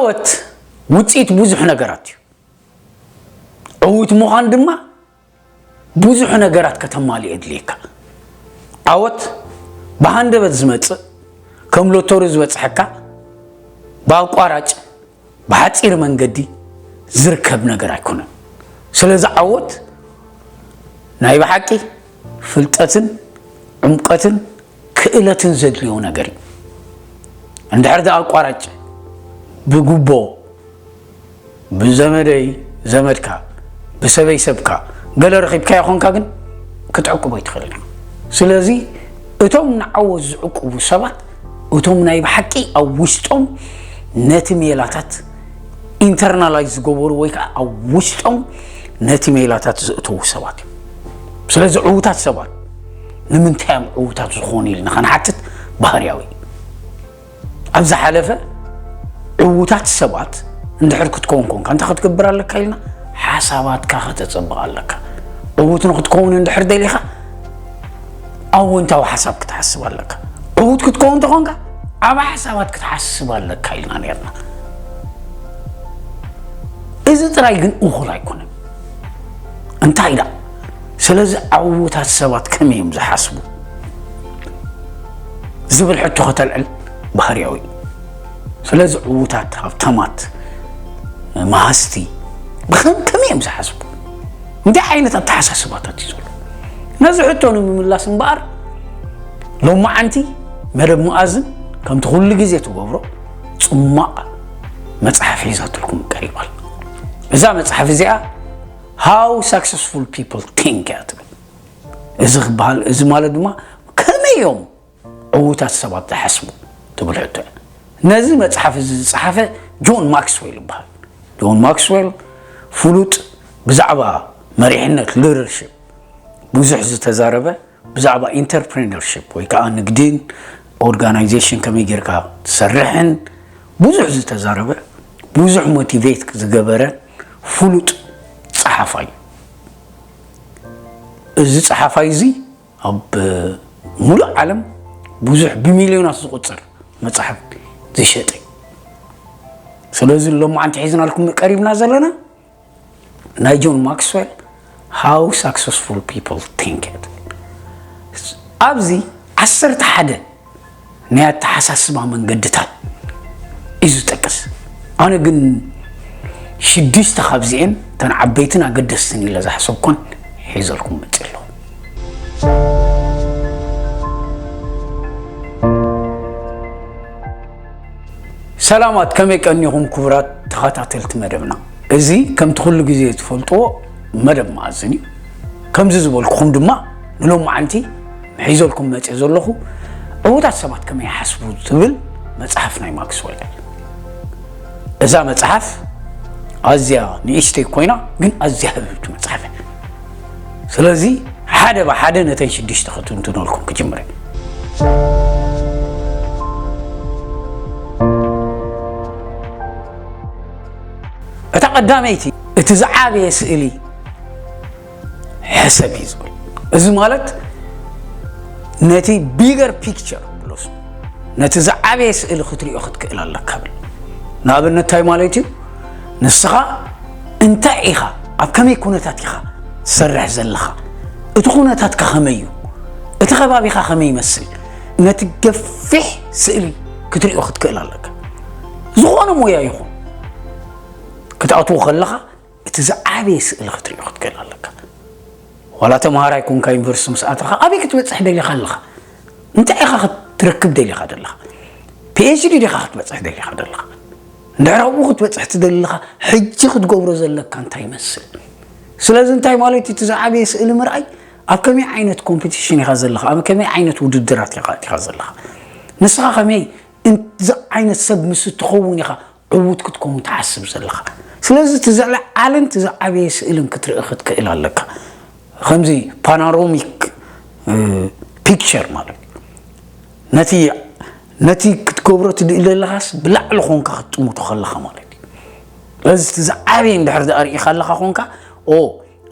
ዓወት ውፅኢት ብዙሕ ነገራት እዩ። ዕዉት ምዃን ድማ ብዙሕ ነገራት ከተማልእ የድልየካ። ዓወት ብሃንደበት ዝመጽእ፣ ከም ሎቶሪ ዝበጽሐካ፣ ብኣቋራጭ ብሓጺር መንገዲ ዝርከብ ነገር ኣይኮነን። ስለዚ ዓወት ናይ ብሓቂ ፍልጠትን ዕምቀትን ክእለትን ዘድልዮ ነገር እዩ። እንድሕር ደኣ ኣቋራጭ ብጉቦ ብዘመደይ ዘመድካ ብሰበይ ሰብካ ገለ ረኺብካዮ ኾንካ ግን ክትዕቅቦ ኣይትኽእልን። ስለዚ እቶም ንዓወት ዝዕቅቡ ሰባት እቶም ናይ ብሓቂ ኣብ ውሽጦም ነቲ ሜላታት ኢንተርናላይዝ ዝገበሩ ወይ ከዓ ኣብ ውሽጦም ነቲ ሜላታት ዘእተዉ ሰባት እዮም። ስለዚ ዕዉታት ሰባት ንምንታይ እዮም ዕዉታት ዝኾኑ ኢልና ከንሓትት ባህርያዊ እዩ። ኣብ ዝሓለፈ ዕዉታት ሰባት እንድሕር ክትከውን ኮንካ እንታይ ክትገብር ኣለካ ኢልና ሓሳባትካ ከተፀብቕ ኣለካ። ዕዉት ንክትከውን እንድሕር ደሊኻ ኣወንታዊ ሓሳብ ክትሓስብ ኣለካ። ዕዉት ክትከውን ተኾንካ ዓብ ሓሳባት ክትሓስብ ኣለካ ኢልና ነርና። እዚ ጥራይ ግን እኹል ኣይኮነን። እንታይ ዳ ስለዚ ዕዉታት ሰባት ከመይ እዮም ዝሓስቡ ዝብል ሕቶ ከተልዕል ባህርያዊ እዩ። ስለዚ ዕዉታት ሃብታማት መሃዝቲ ብኸም ከመይ እዮም ዝሓስቡ እንታይ ዓይነት ኣተሓሳስባታት እዩ ዘሎ? ነዚ ሕቶ ንምምላስ እምበኣር ሎማዓንቲ መደብ መኣዝን ከምቲ ኩሉ ግዜ ትገብሮ ጽማቕ መጽሓፍ ሒዛትልኩም ቀሪባል። እዛ መጽሓፍ እዚኣ How Successful People Think እያ ትብል። እዚ ክበሃል እዚ ማለት ድማ ከመይ እዮም ዕዉታት ሰባት ዝሓስቡ ትብል ሕቶ እያ። ነዚ መጽሓፍ እዚ ዝጸሓፈ ጆን ማክስዌል ይበሃል። ጆን ማክስዌል ፍሉጥ ብዛዕባ መሪሕነት ሊደርሽፕ ብዙሕ ዝተዛረበ ብዛዕባ ኢንተርፕሬነርሽፕ ወይ ከዓ ንግድን ኦርጋናይዜሽን ከመይ ጌርካ ትሰርሕን ብዙሕ ዝተዛረበ ብዙሕ ሞቲቬት ዝገበረ ፍሉጥ ጸሓፋይ እዩ። እዚ ጸሓፋይ እዚ ኣብ ሙሉእ ዓለም ብዙሕ ብሚልዮናት ዝቑጸር መጽሓፍ ዝሸጠ እዩ። ስለዚ ሎማዓንቲ ሒዝናልኩም ቀሪብና ዘለና ናይ ጆን ማክስዌል How Successful People Think እያ ትብል። ኣብዚ ዓሰርተ ሓደ ናይ ኣተሓሳስባ መንገድታት እዩ ዝጠቅስ። ኣነ ግን ሽዱሽተ ካብዚኤን እተን ዓበይትን ኣገደስትን ኢለ ዝሓሰብኩን ሒዘልኩም መፅእ ኣለኹ። ሰላማት ከመይ ቀኒኹም ክቡራት ተኸታተልቲ መደብና። እዚ ከምቲ ኩሉ ግዜ ትፈልጥዎ መደብ መኣዝን እዩ። ከምዚ ዝበልኩኹም ድማ ንሎማዓንቲ ሒዘልኩም መፅእ ዘለኹ ዕዉታት ሰባት ከመይ ይሓስቡ ትብል መፅሓፍ ናይ ማክስወል እያ። እዛ መፅሓፍ ኣዝያ ንእሽተይ ኮይና ግን ኣዝያ ህብብቲ መፅሓፍ እያ። ስለዚ ሓደ ብሓደ ነተን ሽዱሽተ ክትንትነልኩም ክጅምር እየ። እታ ቀዳመይቲ እቲ ዝዓበየ ስእሊ ሕሰብ እዩ ዝብል። እዚ ማለት ነቲ ቢገር ፒክቸር ብሎስ ነቲ ዝዓበየ ስእሊ ክትሪኦ ክትክእል ኣለካ ብል። ንኣብነት እንታይ ማለት እዩ? ንስኻ እንታይ ኢኻ ኣብ ከመይ ኩነታት ኢኻ ትሰርሕ ዘለኻ? እቲ ኩነታትካ ከመይ እዩ? እቲ ከባቢኻ ከመይ ይመስል? ነቲ ገፊሕ ስእሊ ክትሪኦ ክትክእል ኣለካ። ዝኾነ ሞያ ይኹን ክትኣትዎ ከለኻ እቲ ዝዓበየ ስእሊ ክትሪኦ ክትክእል ኣለካ። ዋላ ተምሃራይ ኮንካ ዩኒቨርሲቲ ምስ ኣተኻ ኣበይ ክትበፅሕ ደሊኻ ኣለኻ? እንታይ ኢኻ ክትረክብ ደሊኻ ዘለኻ? ፒኤችዲ ዲኻ ክትበፅሕ ደሊኻ ዘለኻ? እንድሕር ኣብኡ ክትበፅሕ ትደሊ ኣለኻ ሕጂ ክትገብሮ ዘለካ እንታይ ይመስል? ስለዚ እንታይ ማለት እዩ እቲ ዝዓበየ ስእሊ ምርኣይ? ኣብ ከመይ ዓይነት ኮምፒቲሽን ኢኻ ዘለኻ? ኣብ ከመይ ዓይነት ውድድራት ኢኻ ኣቲኻ ዘለኻ? ንስኻ ከመይ እዚ ዓይነት ሰብ ምስ እትኸውን ኢኻ ዕዉት ክትከውን ትሓስብ ዘለኻ። ስለዚ እቲ ዝለዓለን እቲ ዝዓበየ ስእልን ክትርኢ ክትክእል ኣለካ። ከምዚ ፓናሮሚክ ፒክቸር ማለት እዩ። ነቲ ነቲ ክትገብሮ ትድእል ዘለኻስ ብላዕሊ ኾንካ ክትጥምቶ ከለኻ ማለት እዩ። ስለዚ እቲ ዝዓበየ እንድሕር ደኣ ርኢኻ ኣለኻ ኾንካ ኦ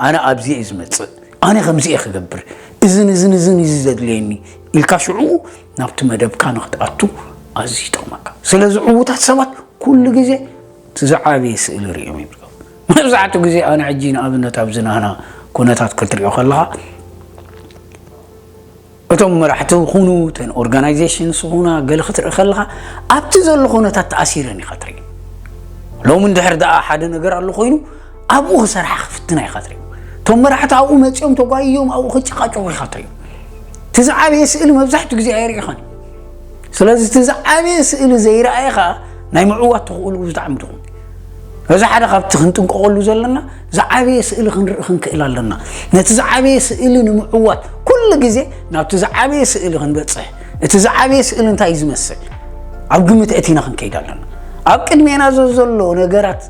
ኣነ ኣብዚ እየ ዝመፅእ ኣነ ከምዚ እየ ክገብር እዝን እዝን እዝን እዚ ዘድልየኒ ኢልካ ሽዑ ናብቲ መደብካ ንክትኣቱ ኣዝዩ ይጠቕመካ። ስለዚ ዕዉታት ሰባት ኩሉ ግዜ እቲ ዝዓበየ ስእሊ ርእዮም ይብልካ። መብዛሕትኡ ግዜ ኣነ ሕጂ ንኣብነት ኣብዚ ናህና ኩነታት ክትሪኦ ከለኻ እቶም መራሕቲ ይኹኑ እተን ኦርጋናይዜሽንስ ይኹና ገለ ክትርኢ ከለኻ ኣብቲ ዘሎ ኩነታት ተኣሲረን ኢኻ ትርኢ። ሎሚ እንድሕር ደኣ ሓደ ነገር ኣሎ ኮይኑ ኣብኡ ክሰርሓ ክፍትና ኢኻ ትርኢ። እቶም መራሕቲ ኣብኡ መፂኦም ተጓይዮም ኣብኡ ክጨቃጨቁ ኢኻ ትርኢ። እቲ ዝዓበየ ስእሊ መብዛሕትኡ ግዜ ኣይርኢኻን። ስለዚ እቲ ዝዓበየ ስእሊ ዘይረኣየ ኸዓ ናይ ምዕዋት ተኽእልኡ ብጣዕሚ ድኹም። እዚ ሓደ ካብቲ ክንጥንቀቐሉ ዘለና ዝዓበየ ስእሊ ክንርኢ ክንክእል ኣለና። ነቲ ዝዓበየ ስእሊ ንምዕዋት ኩሉ ግዜ ናብቲ ዝዓበየ ስእሊ ክንበጽሕ፣ እቲ ዝዓበየ ስእሊ እንታይ እዩ ዝመስል ኣብ ግምት ኣእቲና ክንከይድ ኣለና። ኣብ ቅድሜና ዘሎ ነገራት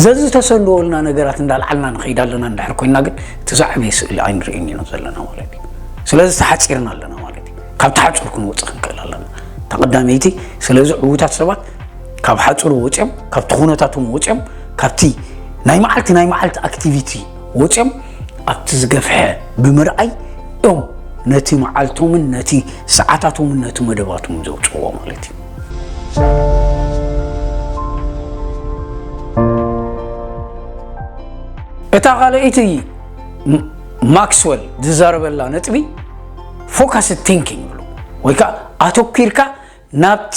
ዘዝተሰንወልና ነገራት እንዳልዓልና ንኸይድ ኣለና እንድሕር ኮይንና ግን እቲ ዝዓበየ ስእሊ ኣይንርእይን ኢና ዘለና ማለት እዩ። ስለዚ ተሓጺርና ኣለና ማለት እዩ። ካብ ተሓጹር ክንወጽእ ክንክእል ኣለና። ተቐዳመይቲ ስለዚ ዕዉታት ሰባት ካብ ሓጹር ወጽዮም ካብቲ ኩነታቶም ወጽዮም ካብቲ ናይ መዓልቲ ናይ መዓልቲ ኣክቲቪቲ ወጽዮም ኣብቲ ዝገፍሐ ብምርኣይ እዮም ነቲ መዓልቶምን ነቲ ሰዓታቶምን ነቲ መደባቶምን ዘውጽእዎ ማለት እዩ። እታ ካልኣይቲ ማክስወል ዝዛረበላ ነጥቢ ፎካስ ቲንኪንግ ይብሉ ወይ ከዓ ኣተኪርካ ናብቲ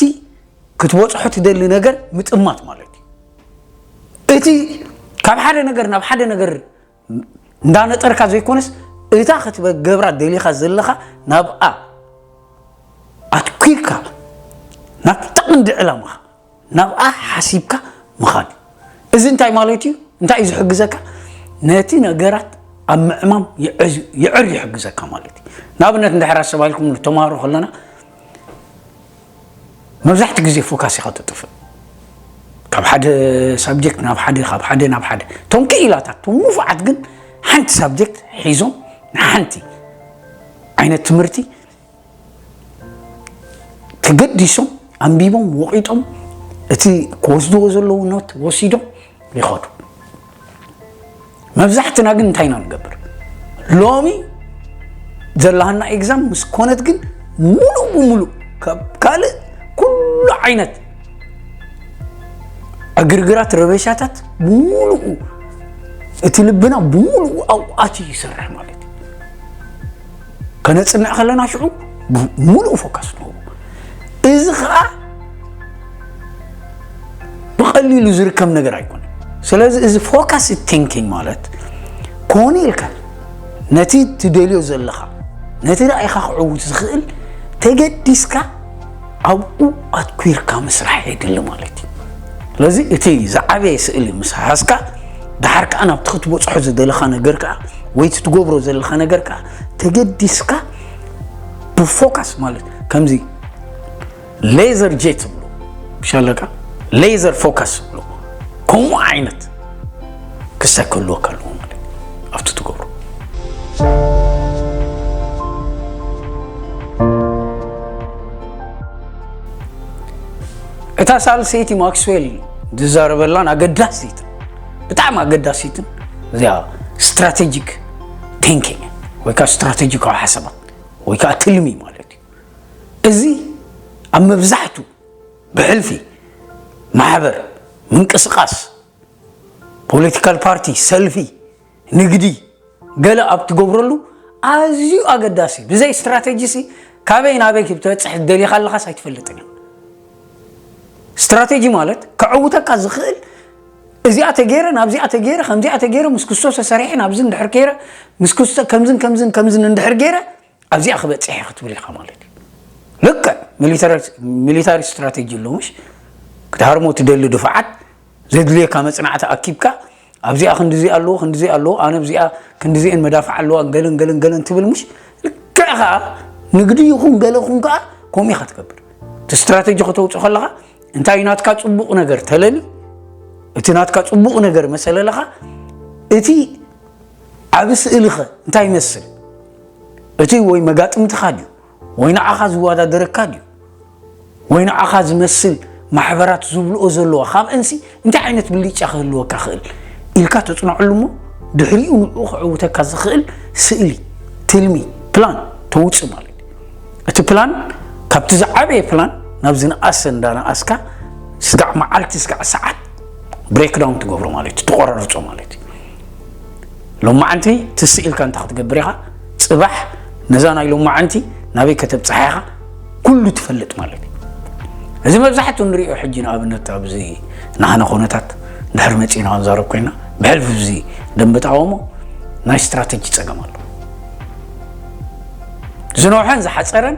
ክትበፅሖ ትደሊ ነገር ምጥማት ማለት እዩ። እቲ ካብ ሓደ ነገር ናብ ሓደ ነገር እንዳነጠርካ ዘይኮነስ እታ ክትገብራ ደሊኻ ዘለኻ ናብኣ ኣትኪርካ ናብታ ቀንዲ ዕላማኻ ናብኣ ሓሲብካ ምኻድ። እዚ እንታይ ማለት እዩ? እንታይ እዩ ዝሕግዘካ? ነቲ ነገራት ኣብ ምዕማም ይዕር ይሕግዘካ ማለት እዩ። ንኣብነት እንድሕር ኣስተባሂልኩም ንተምሃሮ ከለና መብዛሕትኡ ግዜ ፎካስ ኢኻ ተጥፍእ። ካብ ሓደ ሳብጀክት ናብ ሓደ ካብ ሓደ ናብ ሓደ እቶም ክኢላታት እቶም ንፉዓት ግን ሓንቲ ሳብጀክት ሒዞም ንሓንቲ ዓይነት ትምህርቲ ተገዲሶም ኣንቢቦም ወቒጦም እቲ ክወስድዎ ዘለዉ ኖት ወሲዶም ይኸዱ። መብዛሕትና ግን እንታይ ኢና ንገብር? ሎሚ ዘላሃና ኤግዛም ምስ ኮነት ግን ሙሉእ ብሙሉእ ካብ ካልእ ኩሉ ዓይነት ዕግርግራት ረበሻታት ብሙሉኡ እቲ ልብና ብሙሉኡ ኣብኡ ኣትዩ ይሰርሕ ማለት እዩ። ከነፅንዕ ከለና ሽዑ ሙሉእ ፎካስ ንህቡ። እዚ ከዓ ብቐሊሉ ዝርከብ ነገር ኣይኮነን። ስለዚ እዚ ፎካስ ቲንኪንግ ማለት ኮነ ኢልካ ነቲ ትደልዮ ዘለኻ ነቲ ራእይኻ ክዕውት ዝኽእል ተገዲስካ ኣብኡ ኣትኩርካ ምስራሕ የድሊ ማለት እዩ። ስለዚ እቲ ዝዓበየ ስእሊ ምስ ሓዝካ ድሓር ከዓ ናብቲ ክትበፅሖ ዝደለኻ ነገር ከዓ ወይ እቲ ትገብሮ ዘለኻ ነገር ከዓ ተገዲስካ ብፎካስ ማለት ከምዚ ሌዘር ጄት ዝብሉ ብሻለቃ ሌዘር ፎካስ ዝብሉ ከምኡ ዓይነት ክስተት ክህልወካ ኣለዎ ማለት ኣብቲ ትገብሮ። እታ ሳልሰይቲ ማክስዌል ዝዛረበላን ኣገዳሲትን ብጣዕሚ ኣገዳሲትን እዚኣ ስትራቴጂክ ቲንኪንግ ወይ ከዓ ስትራቴጂካዊ ሓሳባት ወይ ከዓ ትልሚ ማለት እዩ። እዚ ኣብ መብዛሕቱ ብሕልፊ ማሕበር ምንቅስቃስ ፖለቲካል ፓርቲ ሰልፊ ንግዲ ገለ ኣብ ትገብረሉ ኣዝዩ ኣገዳሲ ብዘይ ስትራቴጂ ሲ ካበይ ናበይ ክትበፅሕ ደሊኻ ኣለኻስ ኣይትፈልጥን እዩ። ስትራቴጂ ማለት ከዕውተካ ዝኽእል እዚኣ ተገይረ ናብዚኣ ተገይረ ከምዚኣ ተገይረ ምስ ክስቶ ተሰሪሐ ናብዚ እንድሕር ከይረ ምስ ክስቶ ከምዝን ከምዝን ከምዝን እንድሕር ገይረ ኣብዚኣ ክበፅሕ እየ ክትብል ኢኻ ማለት እዩ። ልክዕ ሚሊታሪ ስትራቴጂ ኣሎ ምሽ ክትሃርሞ ትደሊ ድፋዓት ዘድልየካ መፅናዕቲ ኣኪብካ ኣብዚኣ ክንድዚ ኣለዎ ክንድዚ ኣለዎ ኣነ ኣብዚኣ ክንድዚአን መዳፍዕ ኣለዋ ገለን ገለን ገለን ትብል ምሽ ልክዕ ከዓ ንግዲ ይኹን ገለ ኹን ከዓ ከምኡ ኢኻ ትገብር እቲ ስትራቴጂ ከተውፅእ ከለኻ እንታይ ናትካ ፅቡቕ ነገር ተለሊ እቲ ናትካ ፅቡቕ ነገር መሰለለኻ እቲ ዓቢ ስእሊ ኸ እንታይ ይመስል? እቲ ወይ መጋጥምትኻ ድዩ? ወይ ንዓኻ ዝወዳደረካ ድዩ? ወይ ንዓኻ ዝመስል ማሕበራት ዝብልኦ ዘለዋ ካብአንሲ እንታይ ዓይነት ብልጫ ክህልወካ ክእል ኢልካ ተፅንዐሉ እሞ ድሕሪኡ ንዕኡ ክዕውተካ ዝኽእል ስእሊ፣ ትልሚ፣ ፕላን ተውፅእ ማለት እዩ። እቲ ፕላን ካብቲ ዝዓበየ ፕላን ናብ ዝነኣሰ እንዳነኣስካ ስጋዕ መዓልቲ ስጋዕ ሰዓት ብሬክዳውን ትገብሮ ማለት እዩ፣ ትቆራርጾ ማለት እዩ። ሎማዓንቲ ትስእ ኢልካ እንታይ ክትገብር ኢኻ? ጽባሕ ነዛ ናይ ሎማዓንቲ ናበይ ከተብጽሓ ኢኻ ኩሉ ትፈልጥ ማለት እዩ። እዚ መብዛሕትኡ ንሪኦ ሕጂ ንኣብነት ኣብዚ ናህና ኮነታት ድሕሪ መጺና ክንዛረብ ኮይና ብሕልፊ እዚ ደንበ ተቃውሞ ናይ ስትራተጂ ጸገም ኣሎ። ዝነውሐን ዝሓጸረን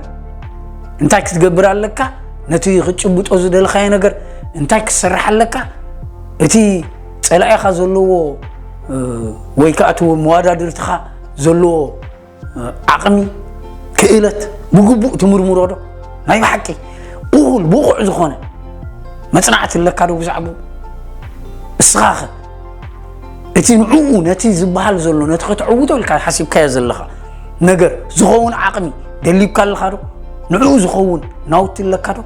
እንታይ ክትገብር ኣለካ፣ ነቲ ክትጭብጦ ዝደለኻዮ ነገር እንታይ ክትሰርሕ ኣለካ፣ እቲ ጸላኢኻ ዘለዎ ወይ ከዓ እቲ መዋዳድርትኻ ዘለዎ ዓቕሚ፣ ክእለት ብግቡእ ትምርምሮ ዶ? ናይ ብሓቂ እኹል ብቑዕ ዝኾነ መጽናዕቲ ኣለካ ዶ ብዛዕባኡ? እስኻኸ እቲ ንዕኡ ነቲ ዝበሃል ዘሎ ነቲ ከተዕውቶ ኢልካ ሓሲብካዮ ዘለኻ ነገር ዝኸውን ዓቕሚ ደሊብካ ኣለኻ ዶ? ንዕኡ ዝኸውን ናውቲ ኣለካ ዶ?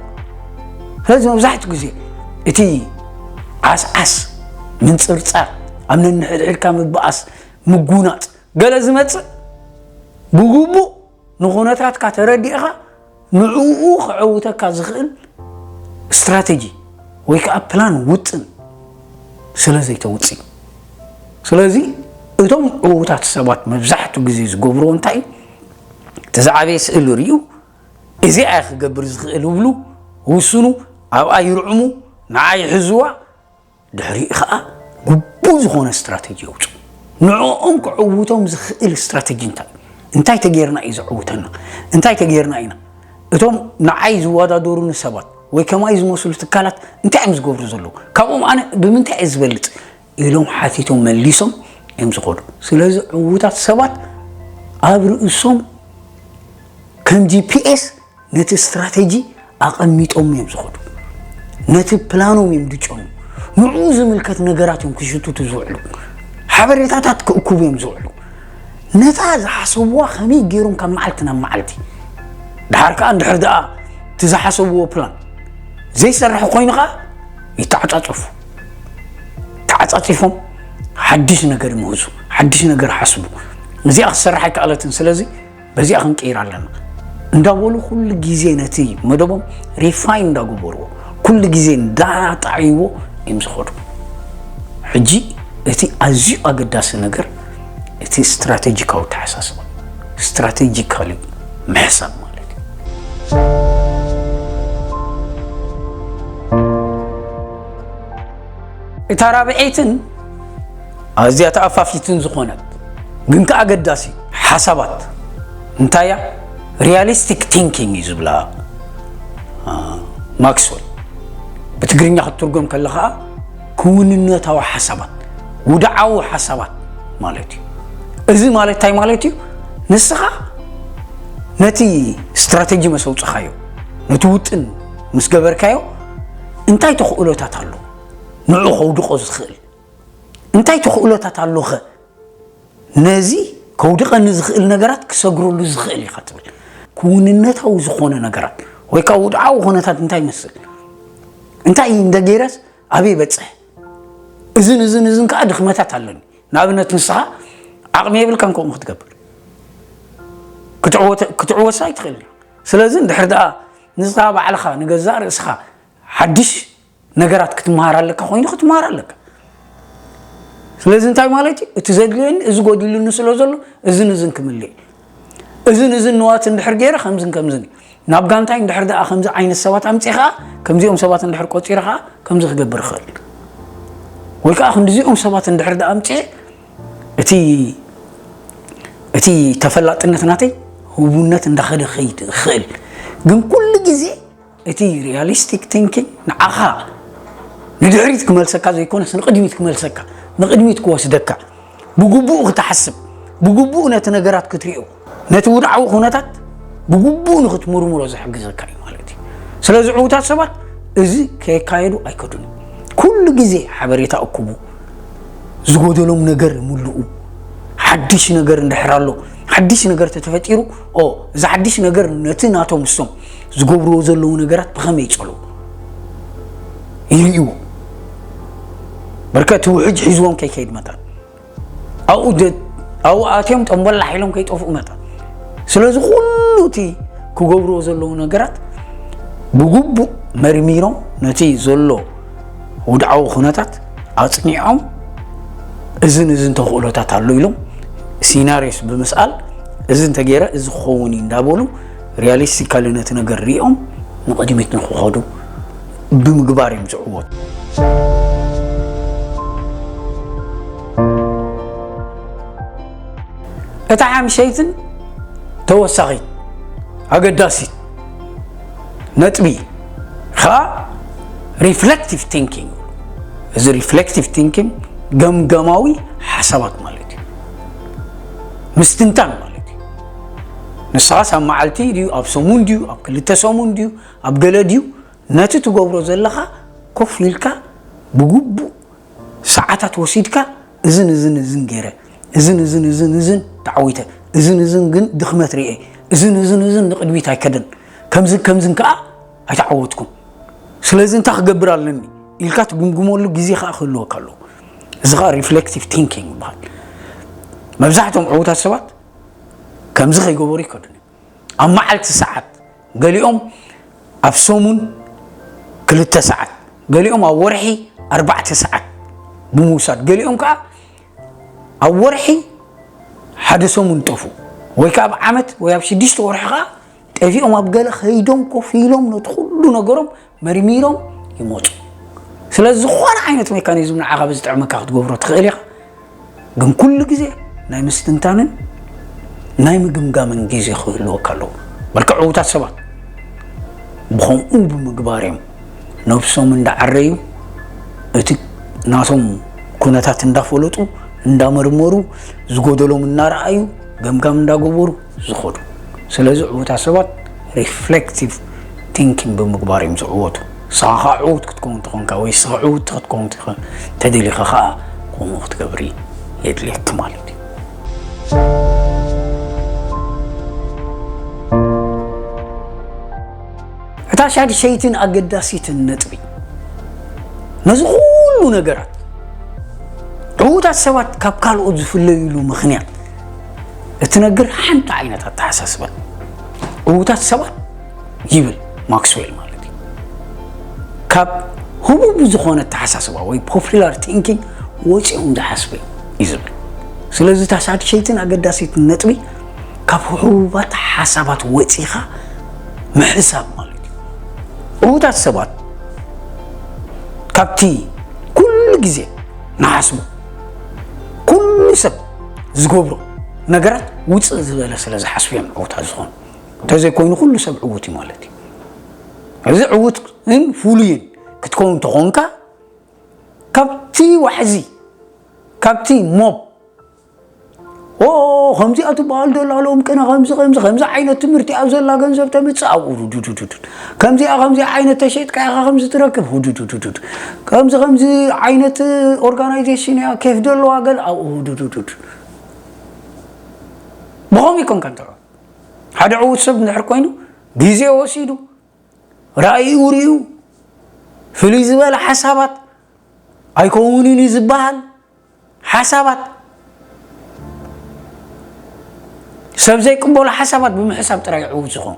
ስለዚ መብዛሕትኡ ግዜ እቲ ዓስዓስ፣ ምንጽርጻር፣ ኣብ ነንሕድሕድካ ምብኣስ፣ ምጉናጽ ገለ ዝመጽእ ብግቡእ ንኹነታትካ ተረዲእኻ ንዕኡ ከዐውተካ ዝኽእል ስትራተጂ ወይ ከዓ ፕላን ውጥን ስለ ዘይተውፅእ። ስለዚ እቶም ዕዉታት ሰባት መብዛሕትኡ ግዜ ዝገብርዎ እንታይ እዩ? እቲ ዝዓበየ ስእሊ ርእዩ እዚኣ እየ ክገብር ዝኽእል ይብሉ፣ ውስኑ፣ ኣብኣ ይርዕሙ፣ ንዓ ይሕዝዋ፣ ድሕሪኡ ከዓ ግቡእ ዝኾነ ስትራተጂ የውፅኡ። ንዕኦም ክዕውቶም ዝኽእል ስትራተጂ እንታይ እዩ? እንታይ ተገይርና እዩ ዘዕውተና? እንታይ ተገይርና ኢና? እቶም ንዓይ ዝወዳደሩኒ ሰባት ወይ ከማይ ዝመስሉ ትካላት እንታይ እዮም ዝገብሩ ዘለዉ? ካብኦም ኣነ ብምንታይ እየ ዝበልፅ? ኢሎም ሓቲቶም መሊሶም እዮም ዝኸዱ። ስለዚ ዕዉታት ሰባት ኣብ ርእሶም ከም ጂ ፒ ኤስ ነቲ ስትራተጂ ኣቐሚጦም እዮም ዝኸዱ። ነቲ ፕላኖም እዮም ድጨኑ። ንዕኡ ዝምልከት ነገራት እዮም ክሽትቱ ዝውዕሉ። ሓበሬታታት ክእክቡ እዮም ዝውዕሉ። ነታ ዝሓሰብዋ ከመይ ገይሮም ካብ መዓልቲ ናብ መዓልቲ፣ ድሓር ከኣ እንድሕር ደኣ እቲ ዝሓሰብዎ ፕላን ዘይሰርሕ ኮይኑ ከኣ ይተዓጻጸፉ። ተዓጻጺፎም ሓድሽ ነገር ይምህዙ፣ ሓድሽ ነገር ሓስቡ። እዚኣ ክትሰርሕ ኣይከኣለትን፣ ስለዚ በዚኣ ክንቅይር ኣለና እንዳበሉ ኩሉ ግዜ ነቲ መደቦም ሪፋይን እንዳገበርዎ፣ ኩሉ ግዜ እንዳጣዕይዎ እዮም ዝኸዱ። ሕጂ እቲ ኣዝዩ ኣገዳሲ ነገር እቲ ስትራቴጂካዊ ኣተሓሳስባ፣ ስትራቴጂካሊ ምሕሳብ ማለት እዩ። እታ ራብዐይትን ኣዝያ ተኣፋፊትን ዝኾነት ግን ከኣ ኣገዳሲ ሓሳባት እንታይ እያ? ሪያሊስቲክ ቲንኪንግ እዩ ዝብላ፣ አ፣ ማክስወል። ብትግርኛ ክትትርጎም ከሎ ከኣ ክውንነታዊ ሓሳባት፣ ውድዓዊ ሓሳባት ማለት እዩ። እዚ ማለት እንታይ ማለት እዩ? ንስኻ ነቲ ስትራተጂ መስ ኣውጽኻዮ፣ ነቲ ውጥን ምስ ገበርካዮ እንታይ ተኽእሎታት ኣሎ ንዑ ከውድቖ ዝኽእል? እንታይ ተኽእሎታት ኣሎኸ ነዚ ከውድቐኒ ዝኽእል ነገራት ክሰግረሉ ዝኽእል ኢኻ ትብል? ክውንነታዊ ዝኾነ ነገራት ወይ ከዓ ውድዓዊ ኩነታት እንታይ ይመስል? እንታይ እንደ ገይረስ ኣበይ በጽሕ? እዝን እዝን እዝን ከዓ ድኽመታት ኣለኒ። ንኣብነት ንስኻ ዓቕሚ የብልካን ከምኡ ክትገብር። ክትዕወተ-፣ ክትዕወትስ ኣይትኽእልን ኢኻ። ስለዚ እንድሕር ደኣ ንስኻ ባዕልኻ ንገዛእ ርእስኻ ሓድሽ ነገራት ክትመሃር ኣለካ ኮይኑ ክትመሃር ኣለካ። ስለዚ እንታይ ማለት እዩ? እቲ ዘድልየኒ እዚ ጎዲሉኒ ስለ ዘሎ እዝን እዝን ክምልእ እዩ። እዝን እዝን ንዋት እንድሕር ገይረ ከምዝን ከምዝን እዩ። ናብ ጋንታይ እንድሕር ደኣ ከምዚ ዓይነት ሰባት ኣምጺእ ከኣ ከምዚኦም ሰባት እንድሕር ቆጺረ ከኣ ከምዚ ክገብር ይኽእል። ወይ ከኣ ክንዲዚኦም ሰባት እንድሕር ደኣ ኣምጺኤ እቲ፣ እቲ ተፈላጥነት ናተይ ህቡብነት እንዳኸደ ክኸይድ ይኽእል። ግን ኩሉ ግዜ እቲ ሪያሊስቲክ ቲንኪንግ ንዓኻ ንድሕሪት ክመልሰካ ዘይኮነስ ንቕድሚት ክመልሰካ፣ ንቕድሚት ክወስደካ፣ ብግቡእ ክትሓስብ፣ ብግቡእ ነቲ ነገራት ክትሪኦ፣ ነቲ ውድዓዊ ኩነታት ብግቡእ ንክትምርምሮ ዝሕግዘካ እዩ ማለት እዩ። ስለዚ ዕዉታት ሰባት እዚ ከየካየዱ ኣይከዱን። ኩሉ ግዜ ሓበሬታ እኩቡ፣ ዝጎደሎም ነገር ይምልኡ። ሓድሽ ነገር እንድሕር ኣሎ፣ ሓድሽ ነገር ተተፈጢሩ፣ ኦ፣ እዚ ሓድሽ ነገር ነቲ ናቶም እሶም ዝገብርዎ ዘለዉ ነገራት ብኸመይ ይጸልዎ ይርእይዎ። በርከ እቲ ውሕጅ ሒዝዎም ከይከይድ መታን ኣብኡ ደ-፣ ኣብኡ ኣትዮም ጠምበላሕ ኢሎም ከይጠፍኡ መታን። ስለዚ ኩሉ እቲ ክገብርዎ ዘለዉ ነገራት ብግቡእ መርሚሮም ነቲ ዘሎ ውድዓዊ ኩነታት ኣጽኒዖም እዝን እዝን ተኽእሎታት ኣሎ ኢሎም ሲናሪዮስ ብምስኣል እዚ እንተገይረ እዚ ክኸውን እዩ እንዳበሉ ሪያሊስቲካሊ ነቲ ነገር ሪኦም ንቕድሚት ንክኸዱ ብምግባር እዮም ዝዕወቱ። እታ ሓምሸይትን ተወሳኺት ኣገዳሲት ነጥቢ ኸኣ ሪፍሌክቲቭ ቲንኪንግ። እዚ ሪፍሌክቲቭ ቲንኪንግ ገምገማዊ ሓሳባት ማለት እዩ። ምስትንታን ማለት እዩ። ንስኻስ ኣብ መዓልቲ ድዩ ኣብ ሰሙን ድዩ ኣብ ክልተ ሰሙን ድዩ ኣብ ገለ ድዩ ነቲ ትገብሮ ዘለኻ ኮፍ ኢልካ ብግቡእ ሰዓታት ወሲድካ እዝን እዝን እዝን ገይረ እዝን እዝን እዝን እዝን ተዓዊተ እዝን እዝን ግን ድኽመት ርኤ እዝን እዝን እዝን ንቕድሚት ኣይከደን ከምዝን ከምዝን ከዓ ኣይተዓወትኩን ስለዚ እንታይ ክገብር ኣለኒ ኢልካ ትግምግመሉ ግዜ ከዓ ክህልወካ ኣለዎ እዚ ከዓ ሪፍሌክቲቭ ቲንኪንግ ይበሃል መብዛሕትኦም ዕዉታት ሰባት ከምዚ ከይገበሩ ይከዱን ኣብ መዓልቲ ሰዓት ገሊኦም ኣብ ሰሙን ክልተ ሰዓት ገሊኦም ኣብ ወርሒ ኣርባዕተ ሰዓት ብምውሳድ ገሊኦም ከዓ ኣብ ወርሒ ሓደ ሰሙን ጠፉ ወይ ከዓ ኣብ ዓመት ወይ ኣብ ሽዱሽተ ወርሒ ከዓ ጠፊኦም ኣብ ገለ ከይዶም ኮፍ ኢሎም ነቲ ኩሉ ነገሮም መርሚሮም ይመፁ ስለዚ ዝኾነ ዓይነት ሜካኒዝም ንዓኻ ብዝጥዕመካ ክትገብሮ ትኽእል ኢኻ ግን ኩሉ ግዜ ናይ ምስትንታንን ናይ ምግምጋምን ግዜ ክህልወካ ኣለዎ። በልካ ዕዉታት ሰባት ብኸምኡ ብምግባር እዮም ነብሶም እንዳዓረዩ እቲ ናቶም ኩነታት እንዳፈለጡ እንዳመርመሩ ዝጎደሎም እናረኣዩ ገምጋም እንዳገበሩ ዝኸዱ። ስለዚ ዕዉታት ሰባት ሪፍሌክቲቭ ቲንኪንግ ብምግባር እዮም ዝዕወቱ። ንስኻ ከዓ ዕዉት ክትከውን ተኾንካ ወይ ንስኻ ዕውት ክትከውን ተደሊኻ ከዓ ከምኡ ክትገብሪ የድልየኪ ማለት እዩ። እታ ሻድሸይትን ኣገዳሲትን ነጥቢ ነዚ ኩሉ ነገራት ዕዉታት ሰባት ካብ ካልኦት ዝፍለዩሉ ምኽንያት እትነግር ሓንቲ ዓይነት ኣተሓሳስባ ዕዉታት ሰባት ይብል ማክስዌል ማለት እዩ ካብ ህቡብ ዝኾነ ኣተሓሳስባ ወይ ፖፑላር ቲንኪንግ ወፂኦም ዝሓስቡ እዩ ዝብል ስለዚ እታ ሻድሸይትን ኣገዳሲትን ነጥቢ ካብ ህቡባት ሓሳባት ወፂኻ ምሕሳብ ማለት እዩ ዕዉታት ሰባት ካብቲ ኩሉ ግዜ ንሓስቡ ኩሉ ሰብ ዝገብሮ ነገራት ውፅእ ዝበለ ስለ ዝሓስቡ እዮም ዕዉታት ዝኾኑ እንተዘይኮይኑ ኩሉ ሰብ ዕዉት እዩ ማለት እዩ እዚ ዕዉትን ፍሉይን ክትከውን ተኾንካ ካብቲ ዋሕዚ ካብቲ ሞብ ኦ ከምዚኣ ትበሃል ዶላ ሎም ቅነ ከምዚ ከምዚ ከምዚ ዓይነት ትምህርቲ ኣብ ዘላ ገንዘብ ተምፅእ ኣብኡ ዱዱዱዱዱ ከምዚኣ ከምዚ ዓይነት ተሸጥካ ኢኻ ከምዚ ትረክብ ሁዱዱዱዱዱ ከምዚ ከምዚ ዓይነት ኦርጋናይዜሽን እያ ኬፍ ደለዋ ገል ኣብኡ ሁዱዱዱዱ ብኸም ይኮንካ እንተ ሓደ ዕዉት ሰብ እንድሕር ኮይኑ ግዜ ወሲዱ ራእዩ ርእዩ ፍልይ ዝበለ ሓሳባት ኣይከውንን እዩ ዝበሃል ሓሳባት ሰብ ዘይቅበሎ ሓሳባት ብምሕሳብ ጥራይ ዕዉት ዝኾን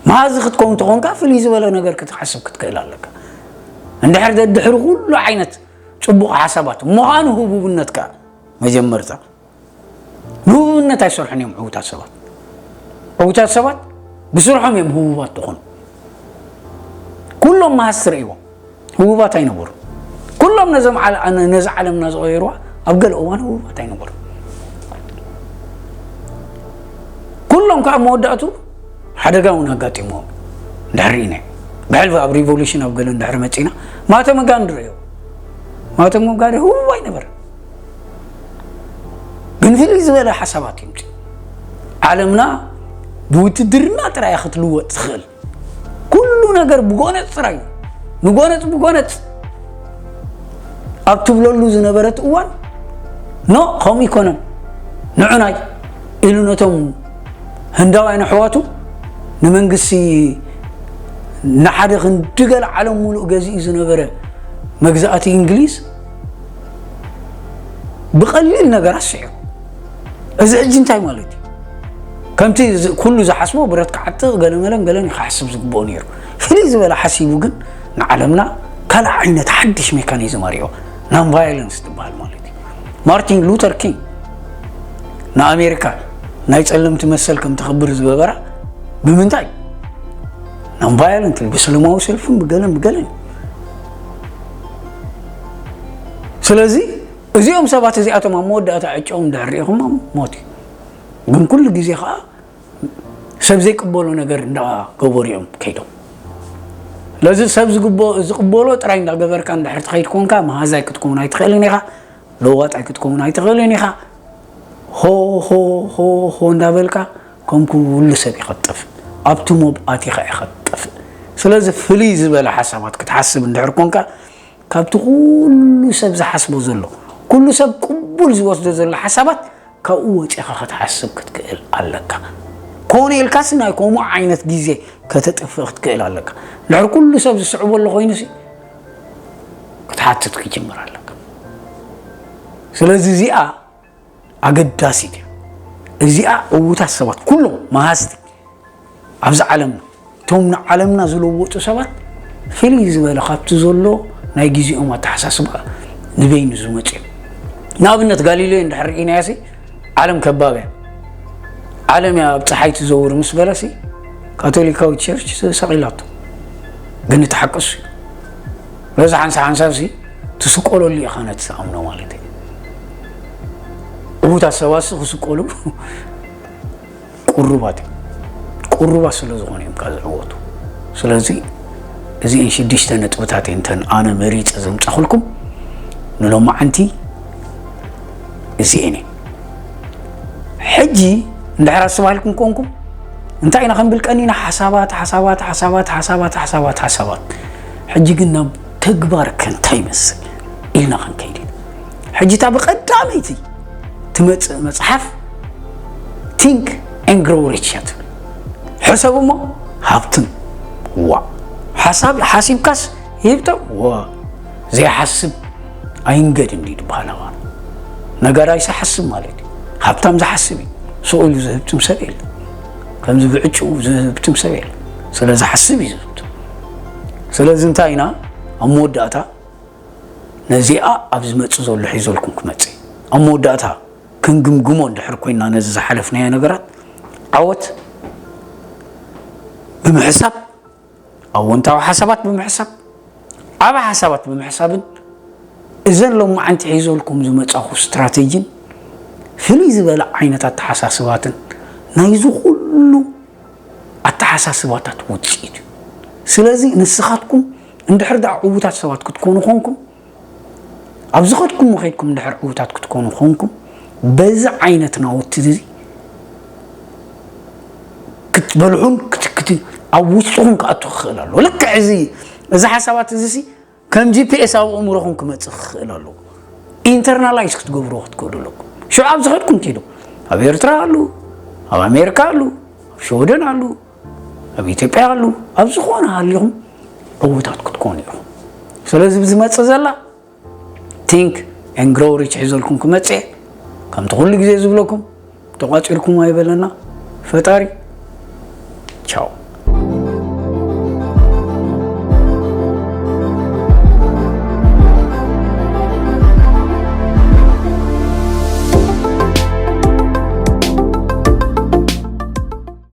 መሃዚ ክትከውን ተኾንካ ፍልይ ዝበለ ነገር ክትሓስብ ክትክእል ኣለካ እንድሕር ደድሕሪ ኩሉ ዓይነት ፅቡቕ ሓሳባት ምዃኑ ህቡብነትካ መጀመርታ ንህቡብነት ኣይሰርሑን እዮም ዕዉታት ሰባት ዕዉታት ሰባት ብስርሖም እዮም ህቡባት ዝኾኑ ኩሎም መሃዝቲ ርእይዎም ህቡባት ኣይነበሩ ኩሎም ነዞም ነዚ ዓለምና ዝቐየርዋ ኣብ ገለ እዋን ህቡባት ኣይነበሩ ኩሎም ከዓ መወዳእቱ ሓደጋ እውን ኣጋጢምዎም እንድሕር ኢና ብሕልፊ ኣብ ሪቮሉሽን ኣብ ገለ እንድሕር መፂና ማተመ ጋንዲ ርእዮ ማተመ ጋንዲ ህቡብ ኣይነበረ ግን ፍልይ ዝበለ ሓሳባት ይምፅ ዓለምና ብውትድርና ጥራይ ክትልወጥ ትኽእል ኩሉ ነገር ብጎነፅ ጥራይ እዩ ንጎነፅ ብጎነፅ ኣብ ትብለሉ ዝነበረት እዋን ኖ ከምኡ ይኮነን ንዑናይ ኢሉ ነቶም ህንዳውያን ኣሕዋቱ ንመንግስቲ ንሓደ ክንዲ ገለ ዓለም ሙሉእ ገዚኡ ዝነበረ መግዛእቲ እንግሊዝ ብቐሊል ነገር ኣስዒቡ እዚ ሕጂ እንታይ ማለት እዩ ከምቲ ኩሉ ዝሓስቦ ብረት ክዓጥቕ ገለመለን ገለን ክሓስብ ዝግብኦ ነይሩ። ፍልይ ዝበለ ሓሲቡ ግን ንዓለምና ካልእ ዓይነት ሓድሽ ሜካኒዝም ኣርእዮ። ናን ቫዮለንስ ትበሃል ማለት እዩ። ማርቲን ሉተር ኪንግ ንኣሜሪካ ናይ ጸለምቲ መሰል ከም ተኸብር ዝገበራ ብምንታይ? ናን ቫዮለንት፣ ብሰለማዊ ሰልፍን ብገለን ብገለን። ስለዚ እዚኦም ሰባት እዚኣቶም ኣብ መወዳእታ ዕጫኦም ድሕር ርኢኹሞም ሞት እዩ። ግን ኩሉ ግዜ ከዓ ሰብ ዘይቅበሎ ነገር እንዳገበሩ እዮም ከይዶም። ስለዚ ሰብ ዝግበ- ዝቅበሎ ጥራይ እንዳገበርካ እንድሕር ትኸይድ ኮንካ መሃዛይ ክትከውን ኣይትኽእልን ኢኻ፣ ለዋጣይ ክትከውን ኣይትኽእልን ኢኻ። ሆ ሆ ሆ ሆ እንዳበልካ ከም ኩሉ ሰብ ኢኻ ትጠፍእ፣ ኣብቲ ሞብ ኣቲኻ ኢኻ ትጠፍእ። ስለዚ ፍልይ ዝበለ ሓሳባት ክትሓስብ እንድሕር ኮንካ ካብቲ ኩሉ ሰብ ዝሓስቦ ዘሎ ኩሉ ሰብ ቅቡል ዝወስዶ ዘሎ ሓሳባት ካብኡ ወፂኻ ክትሓስብ ክትክእል ኣለካ። ኮነ ኢልካሲ ናይ ከምኡ ዓይነት ግዜ ከተጥፍእ ክትክእል ኣለካ። ድሕሪ ኩሉ ሰብ ዝስዕቦ ኣሎ ኮይኑሲ ክትሓትት ክጅምር ኣለካ። ስለዚ እዚኣ ኣገዳሲት እያ። እዚኣ ዕዉታት ሰባት ኩሎም መሃዝቲ ኣብዚ ዓለምና እቶም ንዓለምና ዝለወጡ ሰባት ፍልይ ዝበለ ካብቲ ዘሎ ናይ ግዜኦም ኣተሓሳስባ ንበይኑ ዝመፁ እዮም። ንኣብነት ጋሊሌዮ እንድሕር ርኢናዮ ሲ ዓለም ከባብ እያ። ዓለም እያ ኣብ ፀሓይ ትዘውር ምስ በለሲ ካቶሊካዊት ቸርች ሰቂላቶ። ግን እቲ ሓቂ እሱ እዩ። በዚ ሓንሳብ ሓንሳብ ሲ ትስቆለሉ ኢኻ ነቲ ትኣምኖ ማለት እዩ። ዕዉታት ሰባት ሲ ክስቆሉ ቁሩባት እዮም። ቁሩባት ስለ ዝኾኑ እዮም ካብ ዝዕወቱ። ስለዚ እዚኤን ሽዱሽተ ነጥብታት እንተን ኣነ መሪፀ ዘምፃኹልኩም ንሎማዓንቲ እዚኤን እየ። ሕጂ እንድሕር ኣስተባሂልኩም ኮንኩም እንታይ ኢና ክንብል ቀኒና ሓሳባት ሓሳባት ሓሳባት ሓሳባት ሓሳባት ሓሳባት። ሕጂ ግን ናብ ተግባር ከ እንታይ ይመስል ኢልና ክንከይድ ኢና። ሕጂ እታ ብቐዳመይቲ ትመፅእ መፅሓፍ ቲንክ ኤን ግሮው ሪች እያ ትብል። ሕሰብ እሞ ሃብትም። ዋ ሓሳብ ሓሲብካስ ሂብተም። ዋ ዘይሓስብ ኣይንገድ እንዲ ዝበሃል ኣባል ነጋዳይ ዝሓስብ ማለት እዩ። ሃብታም ዝሓስብ እዩ። ስቕ ኢሉ ዝህብትም ሰብ የለ። ከምዚ ብዕጭኡ ዝህብትም ሰብ የለ። ስለ ዝሓስብ እዩ ዝህብትም። ስለዚ እንታይ ኢና ኣብ መወዳእታ ነዚኣ ኣብ ዝመጽእ ዘሎ ሒዞልኩም ክመጽእ ኣብ መወዳእታ ክንግምግሞ እንድሕር ኮይና ነዚ ዝሓለፍናዮ ነገራት ዓወት ብምሕሳብ ኣወንታዊ ሓሳባት ብምሕሳብ ዓብ ሓሳባት ብምሕሳብን እዘን ሎማዓንቲ ሒዞልኩም ዝመጻኹ ስትራተጂን ፍልይ ዝበለ ዓይነት ኣተሓሳስባትን ናይዚ ኩሉ ኣተሓሳስባታት ውፅኢት እዩ። ስለዚ ንስኻትኩም እንድሕር ደኣ ዕዉታት ሰባት ክትኮኑ ኮንኩም ኣብ ዝኸድኩም ኸይድኩም እንድሕር ዕዉታት ክትኮኑ ኮንኩም በዚ ዓይነት ናውቲ እዚ ክትበልሑን ክትክት ኣብ ውሽጥኹም ክኣቱ ክኽእል ኣለዎ። ልክዕ እዚ እዚ ሓሳባት እዚ ሲ ከም ጂ ፒ ኤስ ኣብ ኣእምሮኹም ክመጽእ ክኽእል ኣለዎ። ኢንተርናላይዝ ክትገብርዎ ክትክእሉ ኣለኩም። ሽዑ ኣብ ዝኸድኩም ትይዱ ኣብ ኤርትራ ኣሉ፣ ኣብ ኣሜሪካ ኣሉ፣ ኣብ ሽወደን ኣሉ፣ ኣብ ኢትዮጵያ ኣሉ፣ ኣብ ዝኾነ ሃሊኹም ዕዉታት ክትኮኑ ኢኹም። ስለዚ ብዝመጽእ ዘላ ቲንክ ኤን ግሮው ሪች ሒዘልኩም ክመጽእ ከምቲ ኩሉ ግዜ ዝብለኩም ተቋጺርኩም ኣይበለና ፈጣሪ። ቻው።